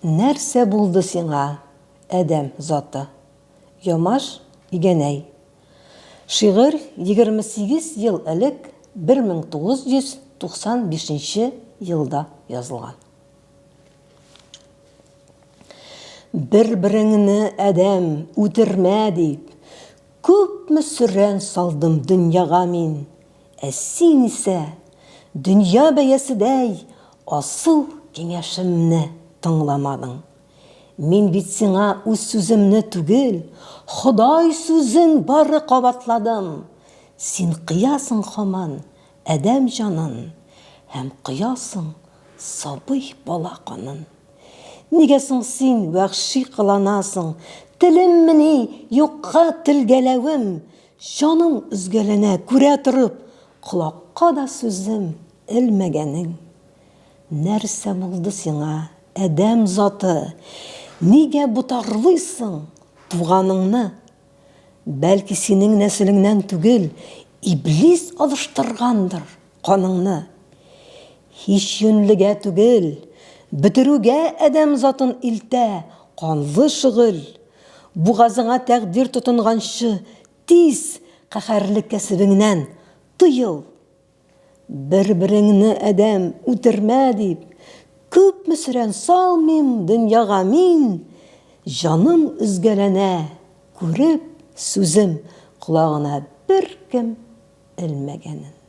Нәрсә булды сиңа, адәм заты? Ямаш Игәнәй. Шигырь 28 ел элек, 1995 нче елда язылган. Бер-береңне, адәм, үтермә дип, Күпме сөрән салдым дөньяга мин, Ә син исә, дөнья бәяседәй Асыл киңәшемне тыңламадың. Мин бит сиңа үз сүземне түгел, Ходай сүзен бары кабатладым. Син кыясың һаман адәм җанын Һәм коясың сабый бала канын. Нигә соң син вәхши кыланасың? Телеммени юкка телгәләвем? Җаным өзгәләнә күрә торып, Колакка да сүзем элмәгәнең. Нәрсә булды сиңа, адәм заты? Нигә ботарлыйсың туганыңны? Бәлки синең нәселеңнән түгел, Иблис алыштыргандыр каныңны. Һич юньлегә түгел, бетерүгә адәм затын илтә канлы шөгыль. Бугазыңа тәкъдир тотынганчы, тиз каһәрле кәсебеңнән тыел. Бер-береңне, адәм, үтермә дип, күпме сөрән салмыйм дөньяга мин, җаным өзгәләнә, күреп, сүзем колагына беркем элмәгәнен.